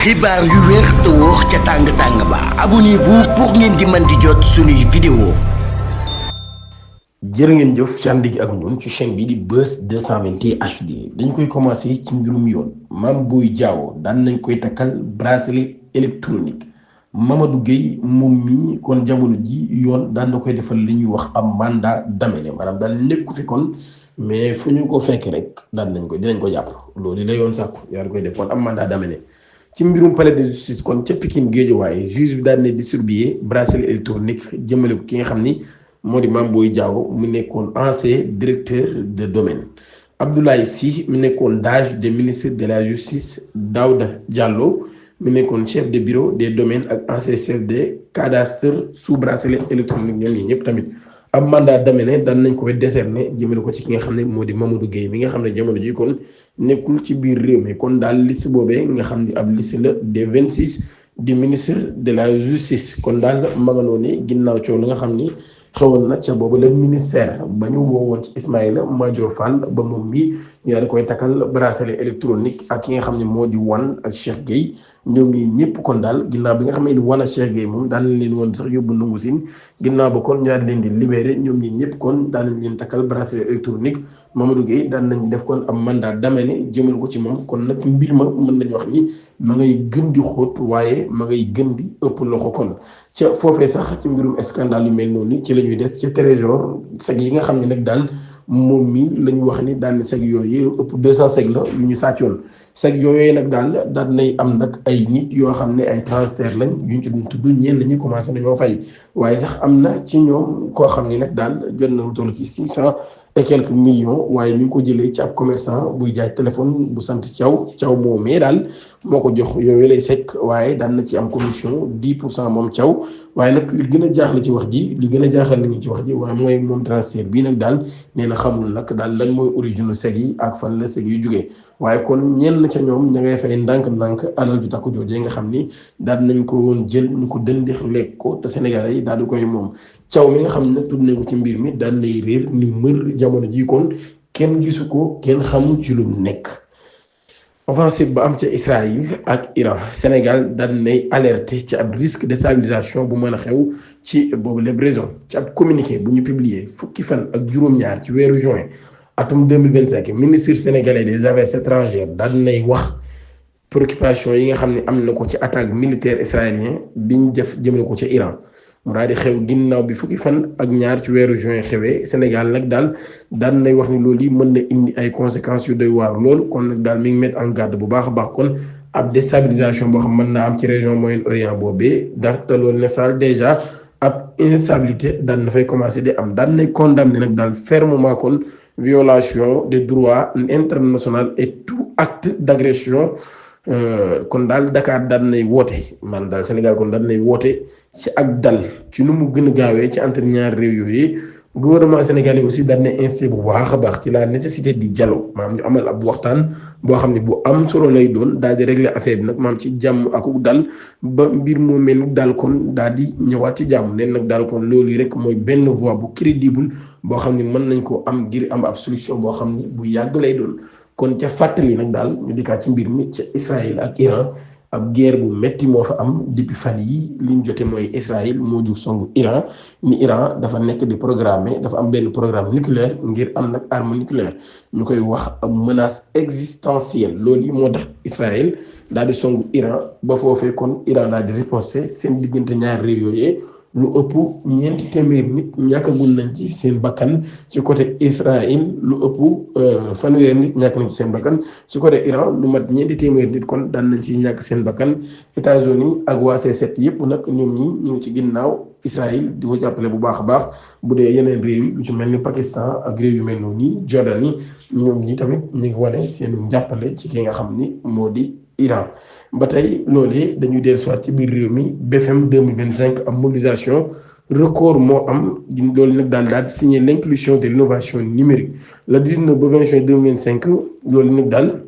xibaar yu wér te wóor ca tàng-tàng ba abonnez-vous pour ngeen di mën di jot suñuy vidéo. jërë ngeen jëf ci ànd gi ak ñun ci chaîne bi di Buzz 221 HD dañ koy commencé ci mbirum yoon Mame Boye Diao daan nañ koy takkal bracelet électronique Mamadou Gueye moom mi kon jamono ji yoon daan na koy defal li ñuy wax am mandat d'amener maanaam daal nekku fi kon mais fu ñu ko fekk rek daan nañ ko dinañ ko jàpp loolu la yoon sàkku yaa koy def kon am mandat d'amener ci mbirum palais de justice kon ca Pikine Guédiawaye juge bi daan ne distribuer bracelet électronique jëmale ko ki nga xam ni moo di Mame Boye Diao mu nekkoon ancien directeur de domaine Abdoulaye Sy mu nekkoon DAGE des ministres de la justice Daouda Diallo mu nekkoon chef de bureau des domaines ak ancien chef de cadastre sous bracelet électronique ñoom ñi ñëpp tamit ab mandat d'amener daan nañ koy décerner jëmale ko ci ki nga xam ne moo di Mamadou Gueye mi nga xam ne jamono ji kon nekkul ci biir réew mi kon daal liste boobee nga xam ne ab liste la des 26 du ministre de la justice kon daal maganoo ni ginnaaw coow la nga xam ni xewoon na ca boobu la ministère ba ñu woowoon ci Ismaïla Madior Fall ba moom mi ñu daal di koy takkal bracelet électronique ak ki nga xam ne moo di Wane ak Cheikh Gueye ñoom ñi ñëpp kon daal ginnaaw bi nga xam ne Wane ak Cheikh Gueye moom daan leen woon sax yóbbu nangu siin ginnaaw ba kon ñu daal leen di libéré ñoom ñi ñëpp kon daan leen takkal bracelet électronique Mamadou Gueye daan nañ def kon am mandat d'amener jëmal ko ci moom kon nag mbir ma mën nañu wax ni ma ngay gën di xóot waaye ma ngay gën di ëpp loxo kon ca foofee sax ci mbirum scandale yu mel noonu ci la ñuy des ca trésor seg yi nga xam ne nag daal moom mi la ñu wax ni daan seg yooyu ëpp 200 seg la yu ñu sàccoon seg yooyu nag daal daan nay am nag ay nit yoo xam ne ay transfert lañ yu ñu ci doon tudd ñenn ñi commencé nañoo fay waaye sax am na ci ñoom koo xam ne nag daal jot na lu toll ci 600 et quelques millions waaye mi ngi ko jëlee ci ab commerçant buy jaay téléphone bu sant Thiaw moom mais daal moo ko jox yooyu lay sekk waaye daan na ci am commission 10% moom Thiaw waaye nag li gën a jaaxle ci wax ji li gën a jaaxal nañu ci wax ji waaye mooy moom transfert bii nag daal nee na xamul nag daal lan mooy origine seg yi ak fan la seg yu jógee waaye kon ñenn ca ñoom ña ngay fay ndànk-ndànk alal ju takku joojee nga xam ni daal nañ ko woon jël ñu ko dëndix lekk ko te Sénégalais yi daal di koy moom Thiaw mi nga xam ne tudd nañ ko ci mbir mi daal nay réer ni mër jamono ji kon kenn gisu ko kenn xamul ci lu nekk. offensive ba am ca Israël ak Iran Sénégal daan nay alerté ci ab risque de déstabilisation bu mën a xew ci boobu lépp raison ci ab communiqué bu ñu publié fukki fan ak juróom-ñaar ci weeru juin atum 2025 ministre sénégalais des affaires étrangères daan nay wax préoccupation yi nga xam ne am na ko ci attaque militaire israélien bi ñu def jëmale ko ca Iran mu daal di xew ginnaaw bi fukki fan ak ñaar ci weeru juin xewee Sénégal nag daal daan nay wax ni loolu yi mën na indi ay conséquences yu doy waar loolu kon nag daal mi ngi mettre en garde bu baax a baax kon ab déstabilisation boo xam mën naa am ci région Moyen-Orient boobee ndaxte loolu ne saal déjà ab instabilité daan na fay commencé di am daan nay condamné nag daal fermement kon violation des droits internationaux et tout acte d'agression kon daal Dakar daan nay woote man daal Sénégal kon daan nay woote ci ak dal ci nu mu gën a gaawee ci entre ñaar réew yooyu gouvernement sénégalais aussi daan na insisté bu baax a baax ci la nécessité di dialogue maanaam ñu amal ab waxtaan boo xam ne bu am solo lay doon daal di régler affaire bi nag maam ci jàmm ak dal ba mbir moo mel ni daal kon daal di ñëwaat ci jàmm leen nag daal kon loolu rek mooy benn voie bu crédible boo xam ne mën nañ ko am ngir am ab solution boo xam ne bu yàgg lay doon kon ca fàttali nag daal ñu dikkaat ci mbir mi ca Israël ak Iran ab guerre bu metti moo fa am depuis fan yi li ñu jote mooy Israël moo jug songu Iran ni Iran dafa nekk di programmer dafa am benn programme nucléaire ngir am nag arme nucléaire ñu koy wax ab menace existentielle loolu yi moo tax Israël daal di songu Iran ba foofee kon Iran daal di riposter seen diggante ñaari réew yooyee lu ëpp ñeenti téeméer nit ñàkkagul nañ ci seen bakkan ci côté Israël lu ëpp fanweer nit ñàkk nañ ci seen bakkan ci côté Iran lu mat ñeenti téeméer nit kon daan nañ ci ñàkk seen bakkan États-Unis ak waa C7 yëpp nag ñoom ñi ñu ngi ci ginnaaw Israël di ko jàppale bu baax a baax bu dee yeneen réew yi lu ci mel ni Pakistan ak réew yu mel noonu nii Jordanie ñoom ñi tamit ñu ngi wane seen jàppale ci ki nga xam ni moo di Iran ba tey loolee dañuy dellusiwaat ci biir réew mi BFM 2025 am mobilisation record moo am loolu nag daal di signer l'inclusion de l'innovation numérique le 19 ba 20 juin 2025 loolu nag daal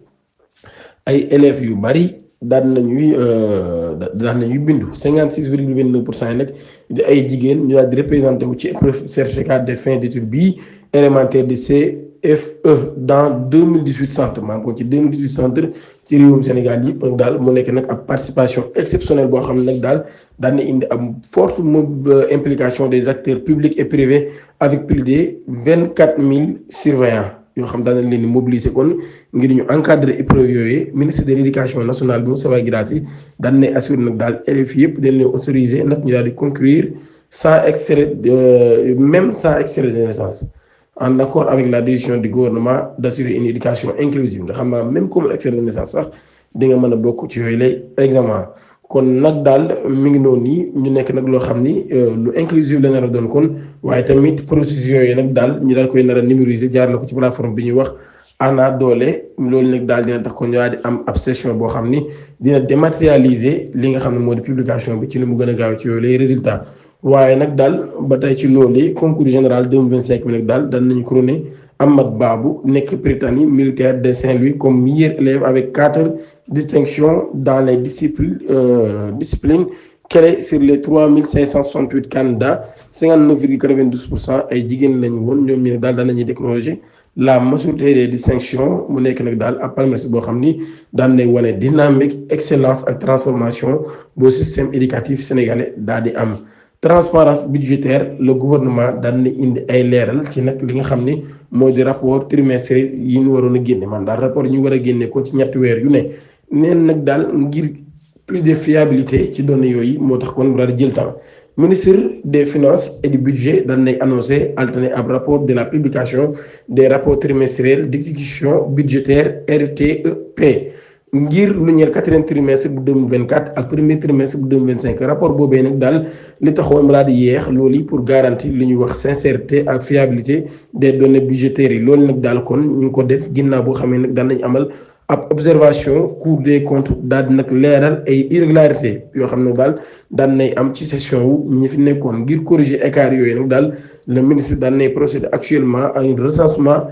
ay élèves yu bari daan nañuy bindu 56,29% yi nag di ay jigéen ñu daal di représenté wu ci épreuve certificat de fin d'études bii élémentaire de FE dans 2018 centre maa ngi ko ci 2018 centre ci réewum Sénégal yëpp nag daal mu nekk nag ab participation exceptionnelle boo xam ne nag daal daan na indi am forte implication des acteurs publics et privés avec plus de 24 000 surveillants yoo xam daan nañ leen di mobiliser kon ngir ñu encadrer épreuve yooyu ministre de l' éducation nationale bi Moustapha Guirassy daan nay assurer nag daal élèves yëpp dañ leen autoriser nag ñu daal di conclure sans extrait même sans extrait de naissance en accord avec la décision du gouvernement d'assurer une éducation inclusive nga xam naa même comme extrait de naissance sax di nga mën a bokk ci yooyu lay examen kon nag daal mi ngi noonu nii ñu nekk nag loo xam ni lu inclusive la nar a doon kon waaye tamit processus yooyu nag daal ñu daal koy nar a numériser jaar la ko ci plateforme bi ñuy wax Ana Doole loolu nag daal dina tax kon ñu daal di am ab session boo xam ni dina dématérialiser li nga xam ne moo di publication bi ci ni mu gën a gaaw ci yooyu lay résultat waaye nag daal ba tey ci loolu concours général 2025 bi nag daal daan nañu couronné Ahmad Babou nekk Prytanée militaire de Saint-Louis comme meilleur élève avec 4 distinctions dans les disciplines clés sur les 3568 candidats 59,92% ay jigéen lañu woon ñoom ñi daal daan nañuy décrocher la majorité des distinctions mu nekk nag daal ab palmarès boo xam ni daan nay wane dynamique excellence ak transformation boo système éducatif sénégalais daal di am. transparence budgétaire le gouvernement daan na indi ay leeral ci nag li nga xam ni moo di rapport trimestriel yi ñu waroon a génne man daal rapport yi ñu war a génne ko ci ñetti weer yu ne neen nag daal ngir plus de fiabilité ci données yooyu moo tax kon daal di jël temps ministre des finances et du budget daan nay annoncé alterné ab rapport de la publication des rapports trimestriels d'exécution budgétaire RTEP ngir lu ñeel 4e trimestre bu 2024 ak 1er trimestre bu 2025 rapport boobee nag daal li taxoon mu daal di yeex loolu yi pour garantir li ñuy wax sincérité ak fiabilité des données budgétaires yi loolu nag daal kon ñu ngi ko def ginnaaw boo xamee nag daan nañ amal ab observation Cour des comptes daal di nag leeral ay irrégularité yoo xam ne daal daan nay am ci session wu ñi fi nekkoon ngir corriger écart yooyu nag daal le ministre daan nay procéder actuellement à un recensement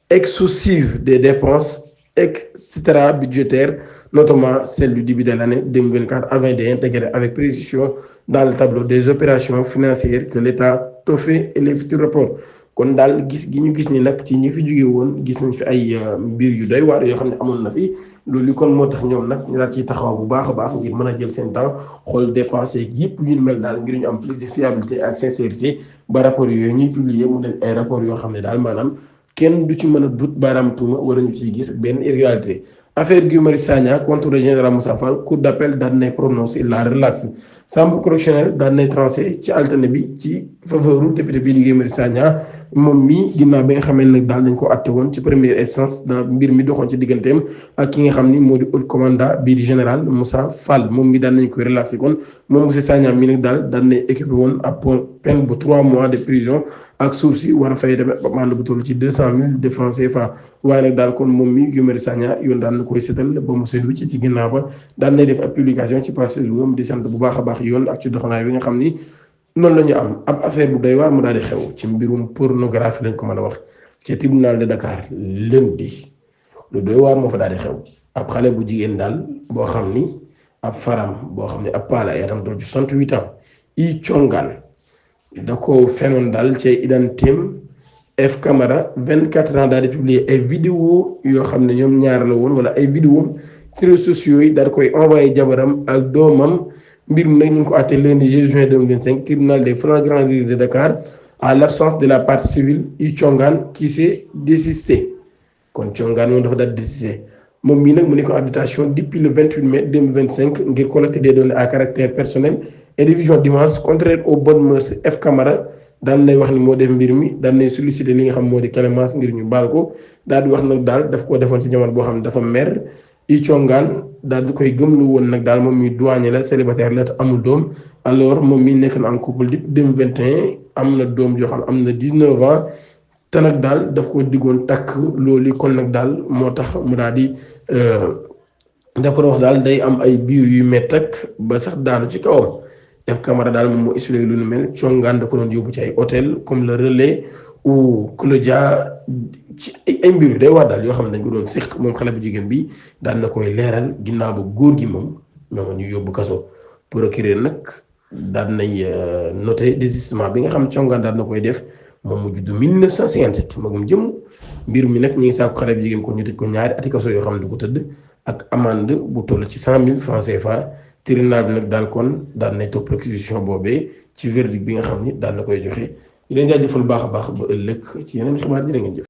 exhaustif des dépenses etc. budgétaire, notamment celle du début de l'année 2024, afin d'intégrer avec précision dans le tableau des opérations financières que l'État a fait et les futurs rapports. kon daal gis gi ñu gis ni nag ci ñi fi jóge woon gis nañ fi ay mbir yu doy waar yoo xam ne amoon na fi loolu kon moo tax ñoom nag ñu daal ciy taxaw bu baax a baax ngir mën a jël seen temps xool dépensé yëpp ñu mel daal ngir ñu am plus de fiabilité ak sincérité ba rapport yooyu ñuy publier mu nekk ay rapport yoo xam ne daal maanaam kenn du ci mën a dut baaraam tuuma wala ñu ciy gis benn irrégularité affaire Guy Marius Sagna contre le général Moussa Fall cour d'appel daan nay prononcé la relaxe chambre correctionnelle daan nay tranché ci alterne bi ci faveur député bii di Guy Marius Sagna moom mii ginnaaw bi nga xamee nag daal nañ ko àtte woon ci première instance dans mbir mi doxoon ci digganteem ak ki nga xam ni moo di haut commandant bii di général Moussa Fall moom mi daan nañ koy relaxé kon moom monsieur Sagna mii nag daal daan nay équipé woon ab peine bu 3 mois de prison ak sursis war a fay demee amende bu toll ci 200 000 de francs CFA waaye nag daal kon moom mii Guy Marius Sagna yoon daan na koy seetal ba mu seetlu ci ginnaaw ba daan nay def ab publication ci page Facebook di sant bu baax a baax yoon ak ci doxalaay bi nga xam ni noonu la ñu am ab affaire bu doy waar mu daal di xew ci mbirum pornographie lañ ko mën a wax ci tribunal de Dakar lundi lu doy waar moo fa daal di xew ab xale bu jigéen daal boo xam ni ab faram boo xam ne ab paala ay atam toll ci 68 ans i congaan da ko fenoon daal ci identitéem F Camara 24 ans daal di publier ay vidéo yoo xam ne ñoom ñaar la woon wala ay vidéo ci réseaux sociaux yi daal koy envoyé jabaram ak doomam mbir mi nag ñu ngi ko àtte lundi 10 juin 2025 tribunal des flagrants délits de Dakar à l'absence de la partie civile i congaan qui s'est désisté kon congaan moom dafa daal désisté moom mii nag mu ne ko habitation depuis le 28 mai 2025 ngir collecter des données à caractère personnel et division d'image contraire aux bonnes mœurs F Camara daan nay wax ni moo def mbir mi daan nay solliciter li nga xam moo di clémence ngir ñu baal ko daal di wax nag daal daf koo defoon ci jamono boo xam ne dafa mer i congaan daal di koy gëmlu woon nag daal moom mi douanier la célibataire la te amul doom alors moom mi nekk na en couple depuis 2021 am na doom yoo xam ne am na 19 ans te nag daal daf ko diggoon takk loolu kon nag daal moo tax mu daal di dafa wax daal day am ay biir yu métti ak ba sax daanu ci kawam F Camara daal moom moo expliqué lu nu mel congaan da ko doon yóbbu ci ay hôtel comme le Relais ou Claudia ci ay mbir yu day wax daal yoo xam ne dañ ko doon séq moom xale bu jigéen bi daan na koy leeral ginnaaw ba góor gi moom ñoo ñu yóbbu kaso procureur nag daan nay noté désistement bi nga xam congaan daan na koy def moom mu judd 1957 magum jëm mbir mi nag ñi ngi saako xale bi jigéen ko ñu tëj ko ñaari ati kaso yoo xam ne du ko tëdd ak amende bu toll ci 100 000 francs CFA. tribunal bi nag daal kon daal nay topp réquisition boobee ci verdict bi nga xam ni daal na koy joxe di leen jaajëfal baax a baax ba ëllëg ci yeneen xibaar dina ngeen jëf.